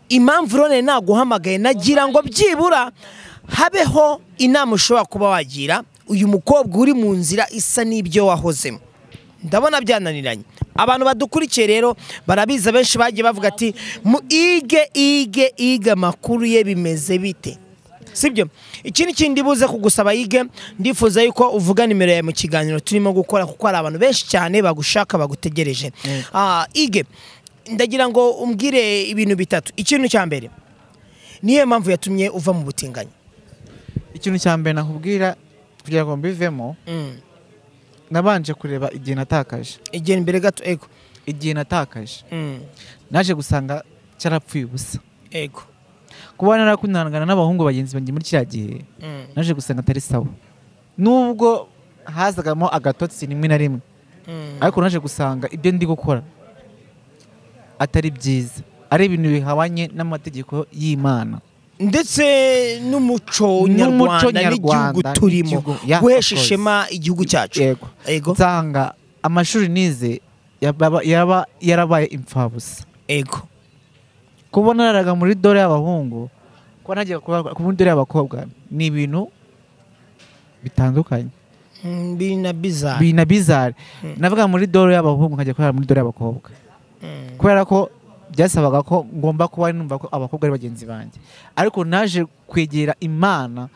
Impamvu rero naguhamagaye nagira ngo byibura habeho inama ushobora kuba wagira uyu mukobwa uri mu nzira isa n'ibyo wahozemo. Ndabona byananiranye. Abantu badukurikiye rero barabiza, benshi bagiye bavuga ati mu Ige Ige Ige amakuru ye bimeze bite? Sibyo? Ikindi kindi buze kugusaba Yige, ndifuza yuko uvuga nimero yawe mu kiganiro turimo gukora, kuko hari abantu benshi cyane bagushaka bagutegereje. Yige, ndagira ngo umbwire ibintu bitatu. Ikintu cya mbere, niyo mpamvu yatumye uva mu butinganyi?
Ikintu cya mbere nakubwira kugira ngo mbivemo, nabanje kureba igihe natakaje.
Igihe mbere gato, ego.
Igihe natakaje naje gusanga cyarapfuye ubusa.
Ego.
Kuba narakundanaga n'abahungu bagenzi banjye muri kiriya gihe, naje gusanga atari sawa, nubwo hazagamo agatotsi rimwe na rimwe, ariko naje gusanga ibyo ndi gukora atari byiza, ari ibintu bihabanye n'amategeko y'Imana
ndetse n'umuco nyarwanda n'igihugu turimo, guhesha ishema igihugu cyacu.
Yego. Nsanga amashuri nize yaba yarabaye imfabusa.
Ego.
Kuba nararaga muri dore y'abahungu, kuba nagiye kuba muri dore y'abakobwa ni ibintu bitandukanye, bina bizarre. Navuga muri dore y'abahungu nkajya kurara muri dore y'abakobwa, kubera ko byasabaga ko ngomba kuba numva ko abakobwa ari bagenzi banjye. Ariko naje kwegera Imana,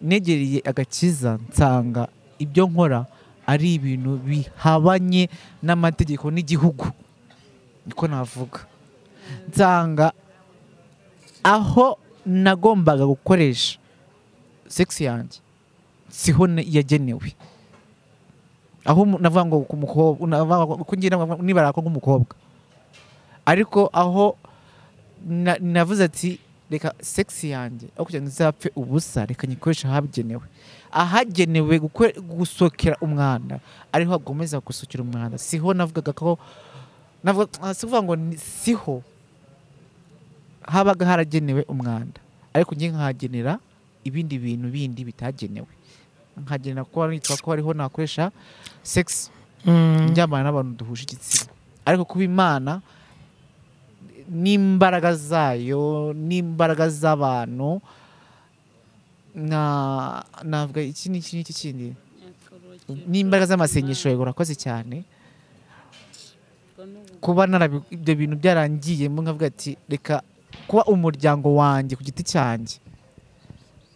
negereye agakiza, nsanga ibyo nkora ari ibintu bihabanye n'amategeko n'igihugu, niko navuga. Nsanga aho nagombaga gukoresha sex yanjye siho yagenewe. Aho navuga ngo ku mukobwa, nibara ko nk'umukobwa, ariko aho navuze ati reka sex yanjye aho kugira ngo izapfe ubusa, reka nyikoresha ahagenewe. Ahagenewe gusokera umwanda ariho agomeza gusokera umwanda. Siho navugaga ko navuga, sivuga ngo siho habaga haragenewe umwanda, ariko ngiye nkahagenera ibindi bintu bindi bitagenewe, nkagenera ko nitwa ko ariho nakoresha sex njyamana n'abantu duhuje igitsina. Ariko kuba Imana n'imbaraga zayo n'imbaraga z'abantu, navuga iki n'iki n'iki kindi, n'imbaraga z'amasengesho, yego urakoze cyane. Kuba ibyo bintu byarangiye, nkavuga ati reka kuba umuryango wanjye ku giti cyanjye,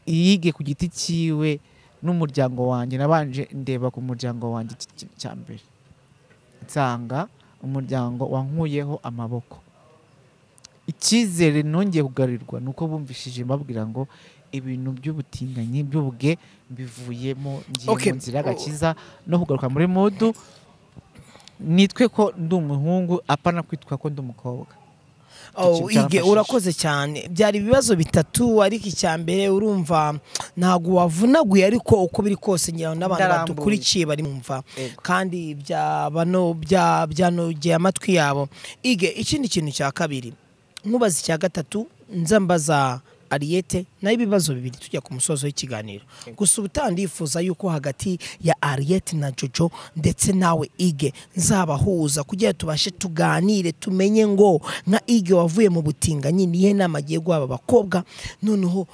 yige ku giti cyiwe n'umuryango wanjye, nabanje ndeba ku muryango wanjye cya mbere, nsanga umuryango wankuyeho amaboko. Icyizere nongeye kugarirwa nuko bumvishije mbabwira ngo ibintu by'ubutinganyi by'ubuge mbivuyemo, ngiye mu nzira y'agakiza no kugaruka muri mudu, nitwe ko ndi umuhungu apana kwitwa ko ndi umukobwa.
Ige, urakoze cyane. Byari ibibazo bitatu, ariko icya mbere urumva ntago wavunaguye, ariko uko biri kose ngira n'abantu badukurikiye bari mumva kandi byanogeye amatwi yabo. Ige, ikindi kintu cya kabiri nkubaza, icya gatatu nza mbaza Ariete, nayo ibibazo bibiri tujya ku musozo w'ikiganiro. Gusa ubutandifuza yuko hagati ya Ariete na Jojo ndetse nawe Ige nzabahuza kugira tubashe tuganire, tumenye ngo nka Ige wavuye mu butinganyi nihe nama agiye guha aba bakobwa noneho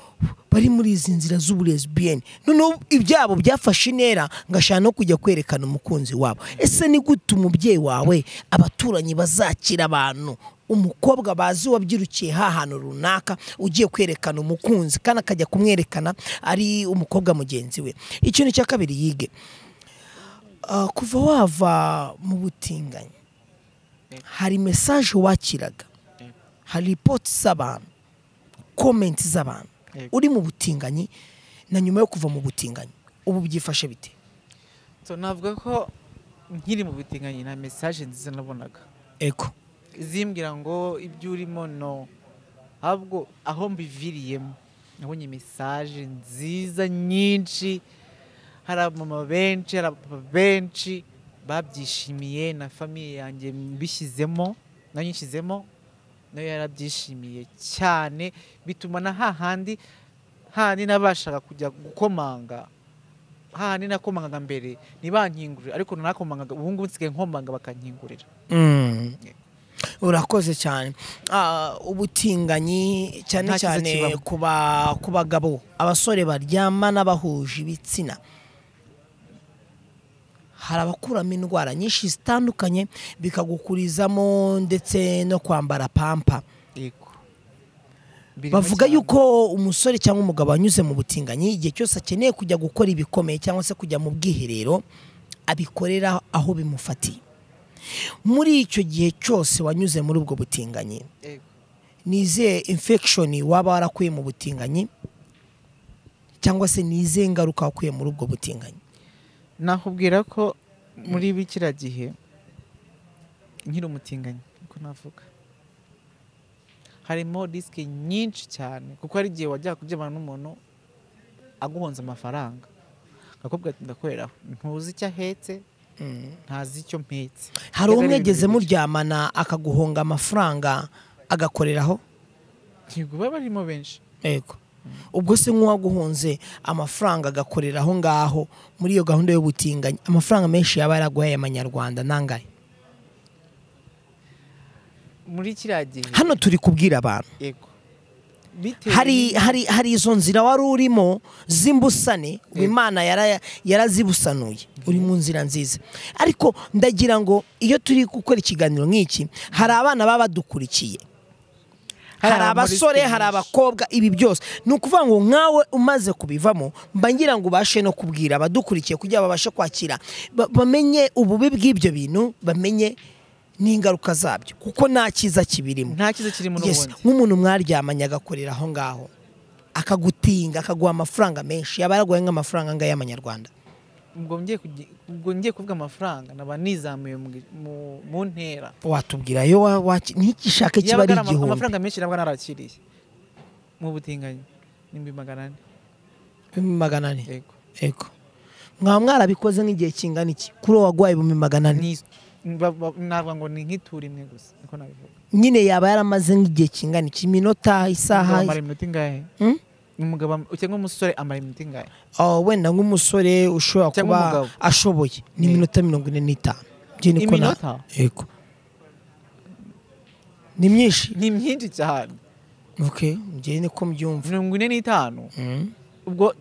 bari muri izi nzira z'uburezbiyeni, noneho ibyabo byafashe intera ngashaka no kujya kwerekana umukunzi wabo. Ese ni gute umubyeyi wawe, abaturanyi bazakira abantu, umukobwa bazi wabyirukiye hahantu runaka ugiye kwerekana umukunzi kandi akajya kumwerekana ari umukobwa mugenzi we? Ikintu cya kabiri Yige, kuva wava mu butinganyi hari message wakiraga, hari reports z'abantu, comments z'abantu uri mu butinganyi na nyuma yo kuva mu butinganyi, ubu byifashe bite?
So navuga ko nkiri mu butinganyi na message nziza nabonaga.
Ego.
Zimbwira ngo ibyo urimo no, ahubwo aho mbiviriyemo nabonye message nziza nyinshi, hari abamama benshi, hari abapapa benshi babyishimiye, na famille yanjye mbishyizemo, nayo nyishyizemo, nayo yarabyishimiye cyane, bituma na hahandi handi nabashaga kujya gukomanga, hahandi nakomangaga mbere ntibankingurire, ariko nanakomangaga ubu ngubu nsigaye nkomanga bakankingurira.
Urakoze cyane. Ubutinganyi cyane cyane ku bagabo, abasore baryamana bahuje ibitsina, hari abakuramo indwara nyinshi zitandukanye bikagukurizamo ndetse no kwambara pampa.
Yego.
Bavuga yuko umusore cyangwa umugabo anyuze mu butinganyi igihe cyose akeneye kujya gukora ibikomeye cyangwa se kujya mu bwiherero abikorera aho bimufatiye. Muri icyo gihe cyose wanyuze muri ubwo butinganyi, nize infection waba warakuye mu butinganyi cyangwa se nize ingaruka wakuye muri ubwo butinganyi?
Nakubwira ko muri bikira gihe nkiri umutinganyi uko navuga harimo risk nyinshi cyane, kuko hari igihe wajya kuryamana n'umuntu aguhonza amafaranga akakubwira ati ndakoreraho, ntuzi icyo ahetse, ntazi icyo mpetse.
Hari umwegeze muryamana akaguhonga amafaranga agakoreraho?
Yego, baba barimo benshi.
Yego. Ubwo se nk'uwaguhonze amafaranga agakoreraho ngaho muri iyo gahunda y'ubutinganyi, amafaranga menshi yaba yaraguhaye amanyarwanda nangahe?
Muri kiriya gihe
hano turi kubwira abantu.
Yego.
Hari izo nzira wari urimo z'imbusane, Imana yarazibusanuye, uri mu nzira nziza. Ariko ndagira ngo iyo turi gukora ikiganiro nk'iki, hari abana baba badukurikiye, hari abasore, hari abakobwa, ibi byose ni ukuvuga ngo nkawe umaze kubivamo, mba ngira ngo ubashe no kubwira abadukurikiye kugira babashe kwakira, bamenye ububi bw'ibyo bintu, bamenye n'ingaruka zabyo, kuko nta cyiza kibirimo.
Nta cyiza kirimo n'ubundi.
Nk'umuntu mwaryamanye agakorera aho ngaho akagutinga akaguha amafaranga menshi, yaba yaraguhaye nk'amafaranga angahe y'amanyarwanda?
Ubwo ngiye kuvuga amafaranga naba nizamuye mu ntera.
Watubwira yo ntikishake kiba ari igihumbi.
Amafaranga menshi nabwo narakiriye mu butinganyi ni 400.
400?
Yego.
Yego. Mwaba mwarabikoze nk'igihe kingana iki kuri uwo waguhaye 400?
Navuga ngo ni nk'itura imwe gusa niko nabivuga.
Nyine yaba yaramaze nk'igihe kingana iki? Iminota, isaha?
Amara iminota ingahe? Umugabo cyangwa umusore amara iminota ingahe?
Wenda nk'umusore ushobora kuba ashoboye ni iminota 45.
Iminota?
Yego. Ni myinshi?
Ni myinshi cyane.
Okay, njye niko mbyumva.
45? Ubwo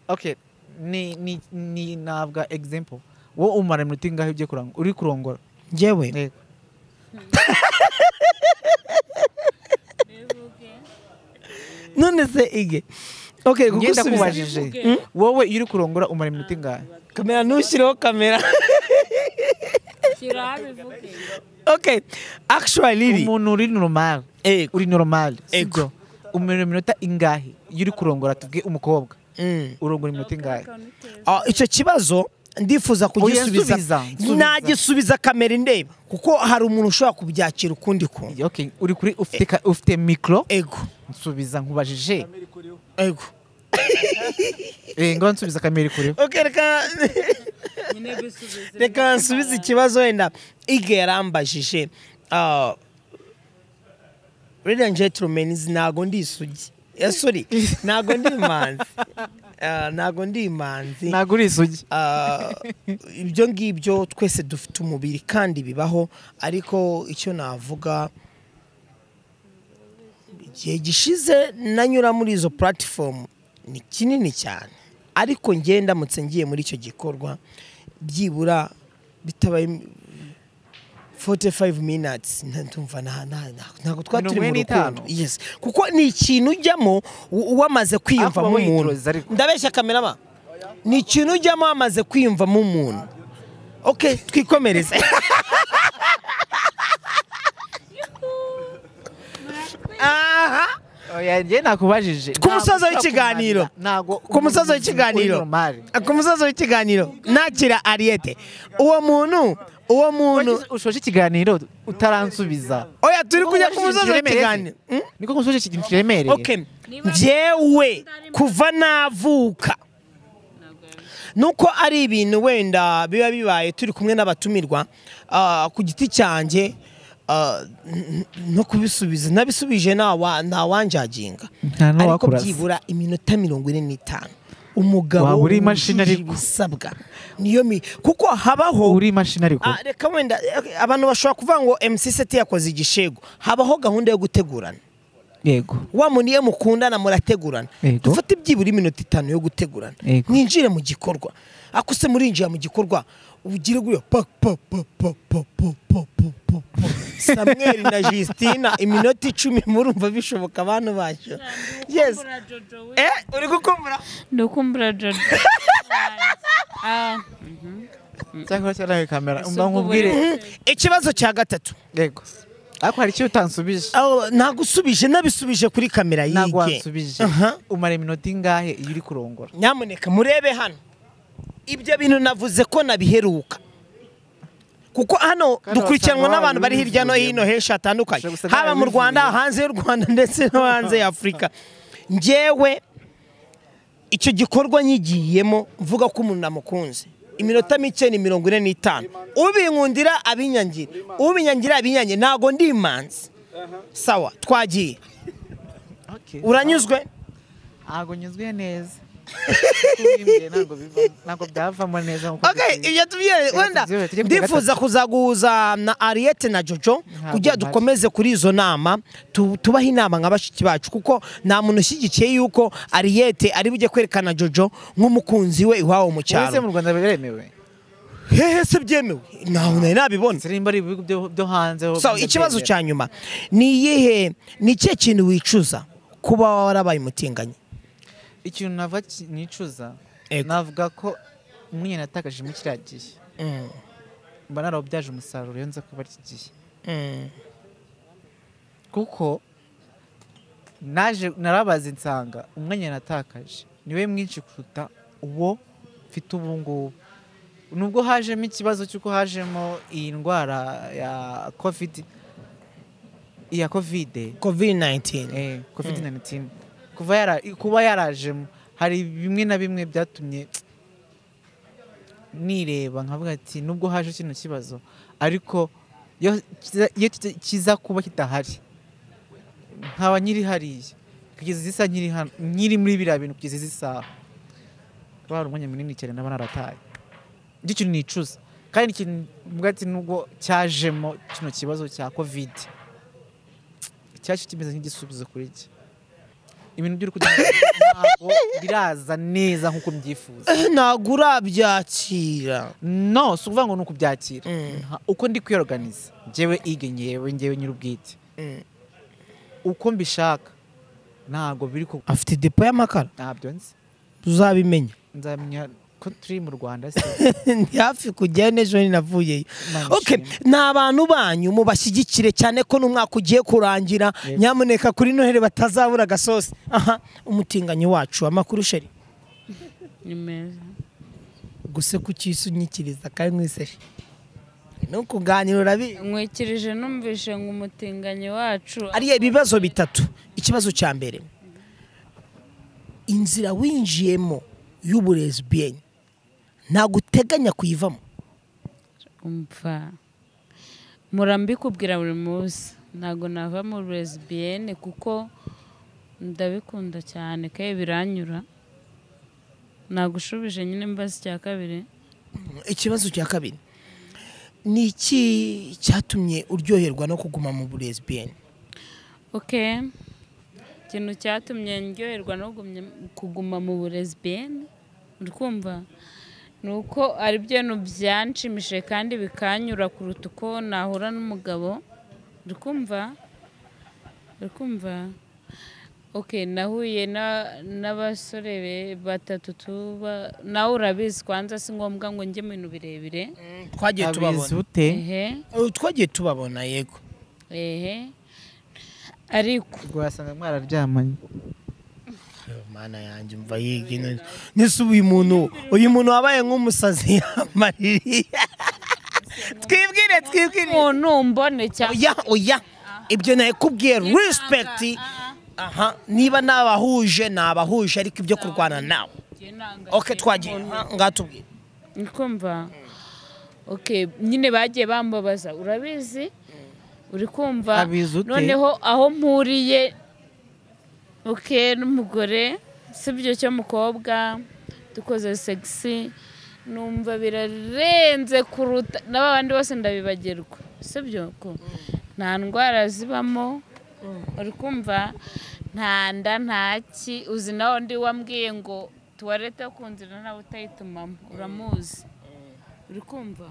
okay, ni navuga example. Wowe umara iminota ingahe ugiye kurangura uri kurongora?
Njyewe? None se ige. Okay,
gusubiza. Wowe iyo uri kurongora umara iminota ingahe?
Kamera ntushireho kamera. Okay, actually
umuntu uri normal. Uri normal. Sibyo? Umara iminota ingahe iyo uri kurongora tuvuge umukobwa? Urongora iminota ingahe?
Icyo kibazo ndifuza kugisubiza, nagisubiza kamera indeba, kuko hari umuntu ushobora kubyakira ukundi kuntu.
Okay, uri kuri ufite micro?
Ego.
Nsubiza nkubajije.
Ego.
Ngo nsubiza kamera kuri.
Okay, reka nsubize ikibazo wenda Ige yarambajije. Ladies and gentlemen, ntago ndi isugi. Sorry, ntago ndi imanzi. Ntago ndi imanzi.
Ntago uri isugi.
Ibyo ngibyo twese dufite umubiri kandi bibaho, ariko icyo navuga igihe gishize nanyura muri izo platform ni kinini cyane, ariko ngiye ndamutse ngiye muri icyo gikorwa byibura bitabaye 45 minutes ntumva ntabwo twaturi mu rukundo. Yes, kuko ni ikintu ujyamo wamaze kwiyumvamo umuntu. Ndabeshya kamerama, ni ikintu ujyamo wamaze kwiyumvamo umuntu. Okay, twikomereze. Aha.
Oya, nje nakubajije.
Ku musozo w'ikiganiro. Ku musozo w'ikiganiro. Ku musozo w'ikiganiro nakira Ariete. Uwo muntu
ushoje ikiganiro utaransubiza.
Oya, turi kujya ku musozo w'ikiganiro.
Niko musoje ikintu kiremereye.
Okay. Njyewe kuva navuka nuko ari ibintu wenda biba bibaye turi kumwe n'abatumirwa ku giti cyanjye no kubisubiza nabisubije nta wanjaginga, ariko byibura iminota 45 umugabo
uri imashini ariko
bisabwa niyo kuko habaho
uri imashini ariko
reka wenda abantu bashobora kuvuga ngo MC Seti yakoze igishego, habaho gahunda yo gutegurana.
Yego.
Wa muntu iyo mukundana murategurana, dufate byibura iminota 5 yo gutegurana, mwinjire mu gikorwa. Akuse murinjira mu gikorwa ugire guriya pa pa pa pa pa pa pa pa. Samuel na Justina iminota 10 murumva bishoboka abantu bacu. Yes. Uri gukumbura?
Ndukumbura Jojo.
Cyakora cyaraye kamera umva nkubwire
ikibazo cya gatatu.
Yego. Ariko hari icyo utansubije.
Nagusubije nabisubije kuri kamera yige.
Ntabwo wansubije. Umara iminota ingahe iyo uri kurongora?
Nyamuneka murebe hano. Ibyo bintu navuze ko nabiheruka. Kuko hano dukurikiranwa n'abantu bari hirya no hino henshi hatandukanye, haba mu Rwanda, hanze y'u Rwanda ndetse no hanze ya Afurika. Njyewe icyo gikorwa nyigiyemo mvuga ko umuntu namukunze iminota mike ni 45. Ubinkundira abinyangira, ubinyangira abinyange, ntago ndi imanzi. Sawa, twagiye. Uranyuzwe?
Ntago nyuzwe neza. Ntabwo byavamo neza.
Okay, ibyo tubiye wenda ndifuza kuzaguza na Ariete na Jojo kugira dukomeze kuri izo nama, tubaha inama nka bashiki bacu, kuko nta muntu ushyigikiye yuko Ariete ari bujye kwerekana Jojo nk'umukunzi we iwabo mu cyaro.
Ese mu Rwanda biremewe?
Hehe se byemewe? Naho nari nabibona.
Sirimba ari ibihugu byo hanze.
So ikibazo cya nyuma ni iyihe, ni ikihe kintu wicuza kuba warabaye umutinganyi?
Ikintu navuga nicuza, navuga ko umwanya natakaje mu kiriya gihe mba narawubyaje umusaruro iyo nza kuba iki gihe, kuko naje narabaze nsanga umwanya natakaje niwe mwinshi kuruta uwo mfite ubu ngubu. Nubwo hajemo ikibazo cy'uko hajemo iyi ndwara ya COVID, iya COVID-19, COVID-19 kuba yarajemo hari bimwe na bimwe byatumye nireba nkavuga ati nubwo haje kino kibazo, ariko iyo kiza kuba kitahari nkaba nyiri hariya kugeza isa nyiri hano nyiri muri biriya bintu kugeza isaha bari umwanya munini cyane naba narataye. Icyo kintu nicuza, kandi ikintu mvuga ati nubwo cyajemo kino kibazo cya COVID cyaje kimeze nk'igisubizo kuri iki, ibintu by'urukundo ntabwo biraza neza nkuko mbyifuza.
Ntabwo urabyakira.
No, si ukuvuga ngo ni ukubyakira. Uko ndi kwiyorganiza njyewe ige ngewe ngewe nyir'ubwite uko mbishaka ntabwo biri ko.
Afite depo y'amakara?
Ntabyo nzi.
Uzabimenya.
Nzamenya ko turi mu Rwanda se.
Ndi hafi kujya n'ejo ninavuyeyo. Okay, ni abantu banyu mubashyigikire cyane ko n'umwaka ugiye kurangira, nyamuneka kuri Noheli batazabura agasosi. Aha, umutinganyi wacu amakuru sheri.
Ni meza.
Guse kucyisunyikiriza kandi mwiseshe. No kuganira urabi.
Nkwikirije numvishe ngo umutinganyi wacu.
Ari ibibazo bitatu. Ikibazo cya mbere, inzira winjiyemo y'uburezi ntaguteganya kuyivamo?
Umva, murambikubwira buri munsi ntago nava mu lesbienne kuko ndabikunda cyane kandi biranyura. Nagushubije nyine mbaza icya kabiri.
Ikibazo cya kabiri ni iki cyatumye uryoherwa no kuguma mu lesbienne?
Okay, ikintu cyatumye ndyoherwa no kuguma mu lesbienne uri kumva nuko ari byo byanshimishije kandi bikanyura kuruta uko nahura n'umugabo. Uri kumva? Okay, nahuye n'abasore batatu tuba nawe urabizi, kwanza si ngombwa ngo njye mu bintu birebire.
Twagiye tubabona. Twagiye tubabona yego.
Ariko
rwasanga mwararyamanye.
Mana yanjye mva yige nese uyu muntu wabaye nk'umusazi yamaririye. Twibwire
umuntu mbone cyane.
Oya oya, ibyo nakubwiye respect. Aha, niba nabahuje nabahuje, ariko ibyo kurwana nawe. Okay, twagiye ngatubwire.
Nikumva. Okay, nyine bagiye bambabaza urabizi, uri kumva noneho aho mpuriye okay n'umugore sibyo cyo mukobwa dukoze sexy numva birarenze kuruta n'abandi bose ndabibagirwa, sibyo ko nta ndwara zibamo, uri kumva nta nda ntaki. Uzi naho ndi wambwiye ngo tuwarete ku nzira nawe utayitumamo uramuzi, uri kumva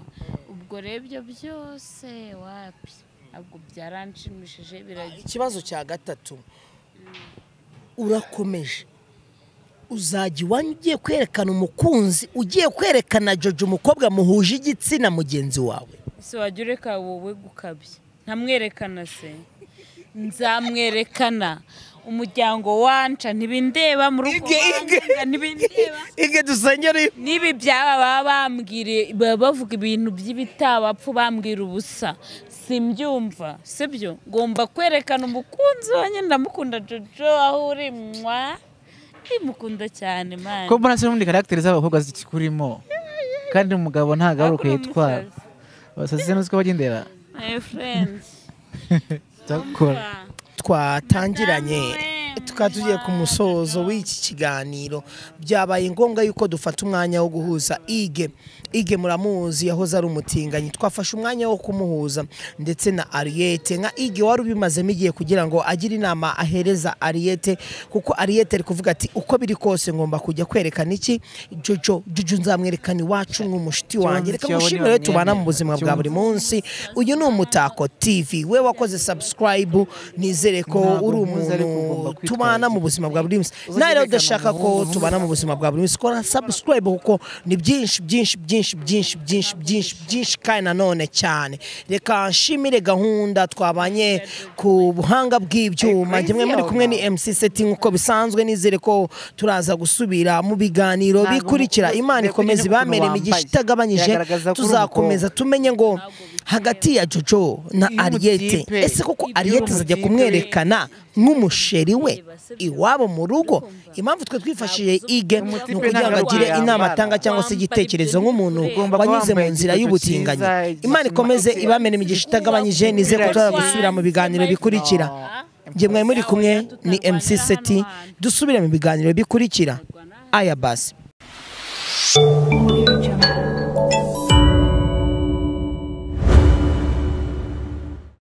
ubwo rero ibyo byose wapi. Ahubwo byaranshimishije biragiye.
Ikibazo cya gatatu, urakomeje uzajya iwanyu ugiye kwerekana umukunzi, ugiye kwerekana Jojo umukobwa muhuje igitsina mugenzi wawe?
Ese wajya ureka wowe gukabya ntamwerekana se? Nzamwerekana umuryango wanca ntibindeba mu rugo ntibindeba
ige dusengere
nibi byaba baba bambwire bavuga ibintu by'ibitabapfu bambwira ubusa simbyumva, sibyo? Ngomba kwerekana umukunzi wanjye, ndamukunda Jojo aho uri mwa imukunda cyane man.
Ko mbona se n'ubundi caractère z'abakobwa zikikurimo kandi umugabo ntago ari ukuyitwara. Abasazi n'uziko bagendera.
My friends.
Cyakora
twatangiranye tukaba tugiye ku musozo w'iki kiganiro, byabaye ngombwa yuko dufata umwanya wo guhuza Ige. Ige muramuzi yahoze ari umutinganyi, twafashe umwanya wo kumuhuza ndetse na Ariete. Nka Ige wari ubimazemo igihe kugira ngo agire inama ahereza Ariete, kuko Ariete ari kuvuga ati uko biri kose ngomba kujya kwerekana iki Jojo, Jojo nzamwerekana iwacu nk'umushiti wanjye. Reka mushimire tubana mu buzima bwa buri munsi. Uyu ni Umutako TV, we wakoze subscribe, nizere ko uri umuntu tubana mu buzima bwa buri munsi. Nawe rero udashaka ko tubana mu buzima bwa buri munsi, kora subscribe kuko ni byinshi byinshi byinshi byinshi byinshi byinshi byinshi kandi nanone cyane. Reka nshimire gahunda twabanye ku buhanga bw'ibyuma, njye muri kumwe ni MC Seti nkuko bisanzwe, nizere ko turaza gusubira mu biganiro bikurikira. Imana ikomeze ibamere imigisha itagabanyije, tuzakomeza tumenye ngo hagati ya Jojo na Ariete, ese koko Ariete azajya kumwerekana nk'umusheri we iwabo mu rugo? Impamvu twe twifashishije Ige ni ukugira ngo agire inama atanga cyangwa se igitekerezo nk'umuntu wanyuze mu nzira y'ubutinganyi. Imana ikomeze ibamene imigisha itagabanyije, nizere ko turaza gusubira mu biganiro bikurikira. Njye mwari muri kumwe ni MC Seti, dusubire mu biganiro bikurikira. Aya basi.